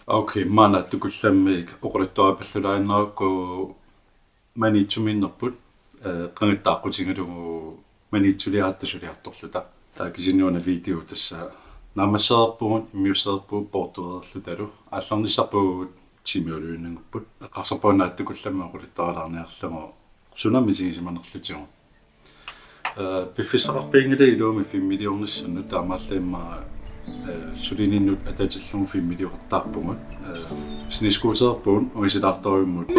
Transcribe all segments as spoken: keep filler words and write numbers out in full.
Okay, maanna tukullammik oqaluttuaripallalaannaakku Maniitsumiinnerput, eh, qangattaaqutigalugu Maniitsuliaratta suliartorluta. Taava kisianni una video tassa naammassereerpugut, immiussereerpugut poortuereerlutalu. Aallarnissarput timiuliunningupput. Eqqarsarpunga tukullammik oqaluttuaralaarniarlugu suna misigisimanerlutigu. Eh, piffissaqarpianngilaq iluamik filmiliornissannut, taamaallaat immaqa, eh, sulininnut atatillugu filmiliortarpugut. Eh, snescooterpugut ungasilaartorujummut, eh,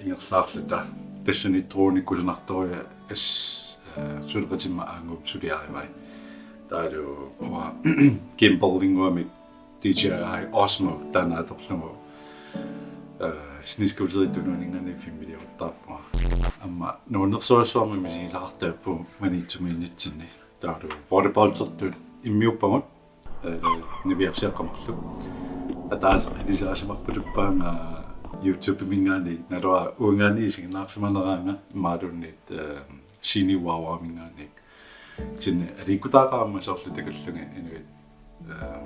ingerlaarluta. Tassani drone kusanartorujuk as-, eh, suleqatima aannguup suliarivai. Taavalu uanga gimbalinnguamik D J I Osmo taanna atorlugu, eh, snescooterit tunuaninngaanniit filmiliortarpunga. Aamma nuannersorujussuarmik misigisaqartarpugut Maniitsumiinnitsinni. Taavalu volleyballertut immiuppagut, eh, niviarsiaqqat marluk. Ataaseq ilisaasimarpaluppaanga YouTubeminngaanniit, naluara uangaanniit isiginnaarsimaneraanga imaluunniit, eh, Sini Wawaminngaanniit. Kisianni aliikkutaaqaaq aamma soorlu takullugit inuit, ehm,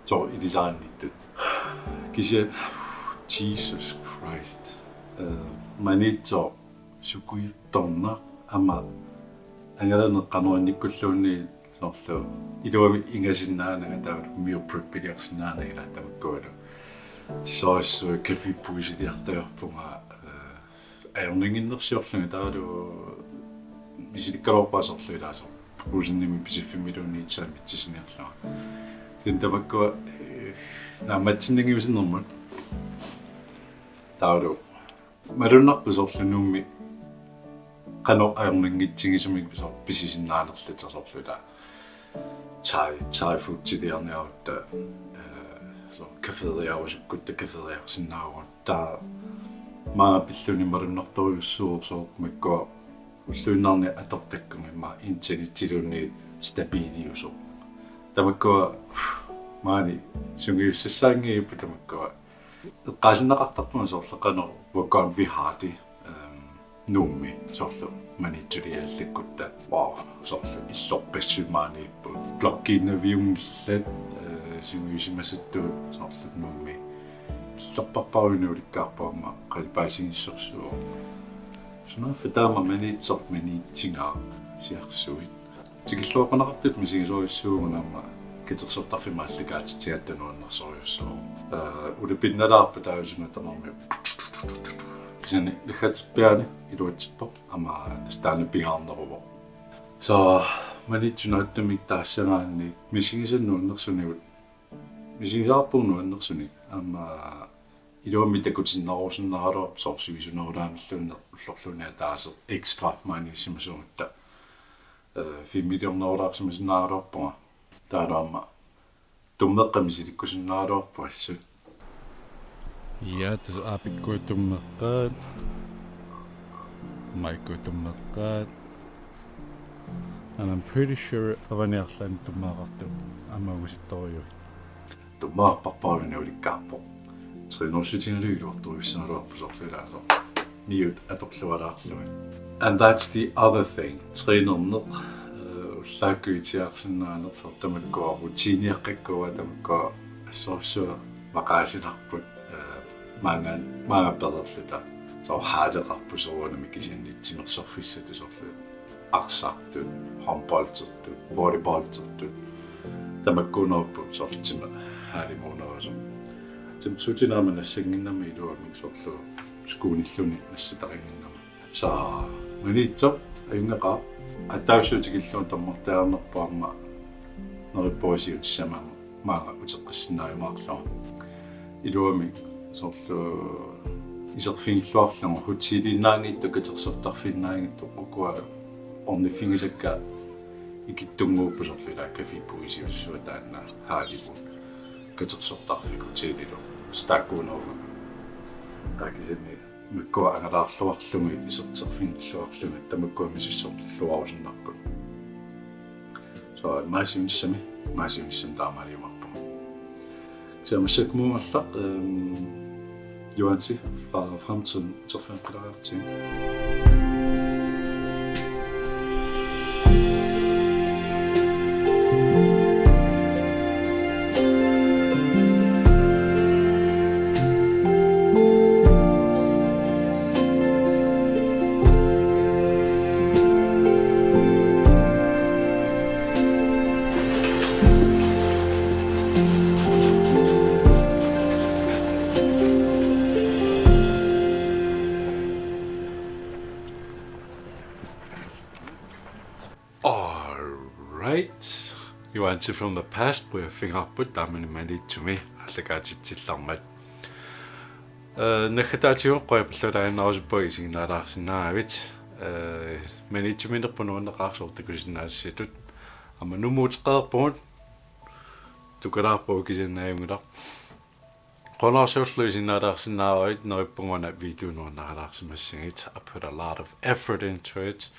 soorlu ilisarinnittut. Kisianni, Jesus Christ. Eh, Maniitsoq sukuittornaq aamma angalaneq qanoq innikkulluunniit soorlu iluamik ingasinnaananga taavalu meal prepiliarsinnaananga ilaa tamakkualu. Soorlu café puisiliartagarpunga, eh, ajornannginnersiorlunga taavalu misilikkaluarpara soorlu ilaasoq Brugsenimi Pisiffimmiluunniit saamitsisiniarlunga. Kisianni tamakkua, eh, naammatsinnanngiusinermut. Taavalu malunnarpoq soorlu Nuummi qanoq ajornanngitsigisumik soorlu pisisinnaanerluta soorlu ilaa. Thai, Thai foodiliarniarutta, eh, soorlu caféliarusukkutta caféliarsinnaavugut. Taava maanga pilluni malunnartorujussuuvoq soorlu makkua ulluinnarni atortakkagut immaqa internetiluunniit stabiliusoq. Tamakkua maani sungiussassaanngivipput tamakkua. Eqqaasinneqartarpunga soorlu qanoq Hvor godt vi har det, ehm, Nuummi soorlu Maniitsuliallakkutta. Wow, soorlu illorpassuit maaniipput. Blokkiinnaviunngillat, eh, sungiusimasattut soorlu Nuummi. Illorparpaarujuneq ulikkaarpoq aamma qalipaatigissarsuaq. Sunaaffa taama Maniitsoq Maniitsigaaq siarsuit. Tikilluaqquneqartut misigisorujussuuvugut aamma katersortarfimmi aallakaatitsigatta nuannersorujussuuvoq. Aa, ulapinnalaarpoq taava suna tamarmi. Kisianni naggaterpiaani iluatsippoq aamma tassa taanna pingaarneruvoq. So, Maniitsup nuuttumik taassagaanni misigisannut nuannersunigut. Misigisaqarpugut nuannersunik aamma iluamik takutinnerusinnaagaluarpoq soorlu sivisunerulaamilluunniit ullorluunniit ataaseq ekstra maaniissimasugutta. Eh, filmiliornerulaarsimasinnaagaluarpunga. Taavalu aamma tummeqqat misilikkusinnaagaluarput assut. Ja, tassa aappikkuit tummeqqaat. Maikkuit tummeqqaat. And I'm pretty sure avani arlaanni tummeqartut aamma ungusittorujuit. Tummeqarpaarujuneq ulikkaarpoq. Trænersutigalugu iluartorujussuugaluarpoq soorlu ilaasoq. Niut atorlualaarlugit. And that's the other thing. Trænerneq, eh, ullaakkut itigarsinnaaneq soorlu tamakkua rutiniaqqakkua tamakkua assorsuaq maqaasilarput, eh, maanga, maanga pereerluta. Soorlu haaleqarput soorunami kisianni timersorfissatut soorlu arsartut, håndboldertut, volleyballertut. Tamakkuunerupput soorlu tima haalimuunerusoq. Timersuutinik aamma nassannginnama iluamik soorlu skuunilluni nassatarinnginnama. So, Maniitsoq, ajunngaqaaq, ataatsimoorlugu tikillugu tammartaarnerpaamma neriuppunga siunissami maanga uteqqissinnaajumaarlunga. Iluamik soorlu iserfigilluarlunga hoteliinnaanngitsoq katersortarfiinnaanngitsoq ukua orniffigisakka ikittunnguupput soorlu ilaa café puisiussuaq taanna haalimut katersortarfik hotelilu. Taakkuunerupput. Taava kisianni makkua angalaarluarlugit iserterfigilluarlugit tamakkua misissorluarusunnerput. So, maani siunissami, maani siunissami taamaaliumaarpunga. Kisianni massakkut muungallartoq, ehm, Juansi fra Fremtiden uterfigeqqilaaritsi. From the past, qujaffigaarput taamani Maniitsumi aallakaatitsillarmat. Eh, naggataatigut qujapallaalaaginnarusuppagut isiginnaalaarsinnaaravit. Eh, Maniitsuminerput nuanneqaaq soorlu takusinnaasassitut. Aamma Nuummi uteqqereerpugut, tukalaarpugut kisianni ajunngilaq. Qujanarsuaq isiginnaalaarsinnaaravit, neriuppunga una video nuannarilaarsimassagit. I put a lot of effort into it.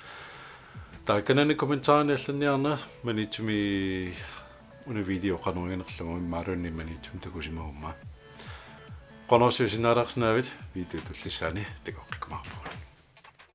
Taakkunani kommentarini allanniarina, Maniitsumi una video qanoq iginerlugu imaluunniit Maniitsumi takusimaguma. Qujanarsuaq isiginnaalaarsinnaaravit, video tullissaani takoqqikkumaarpugut.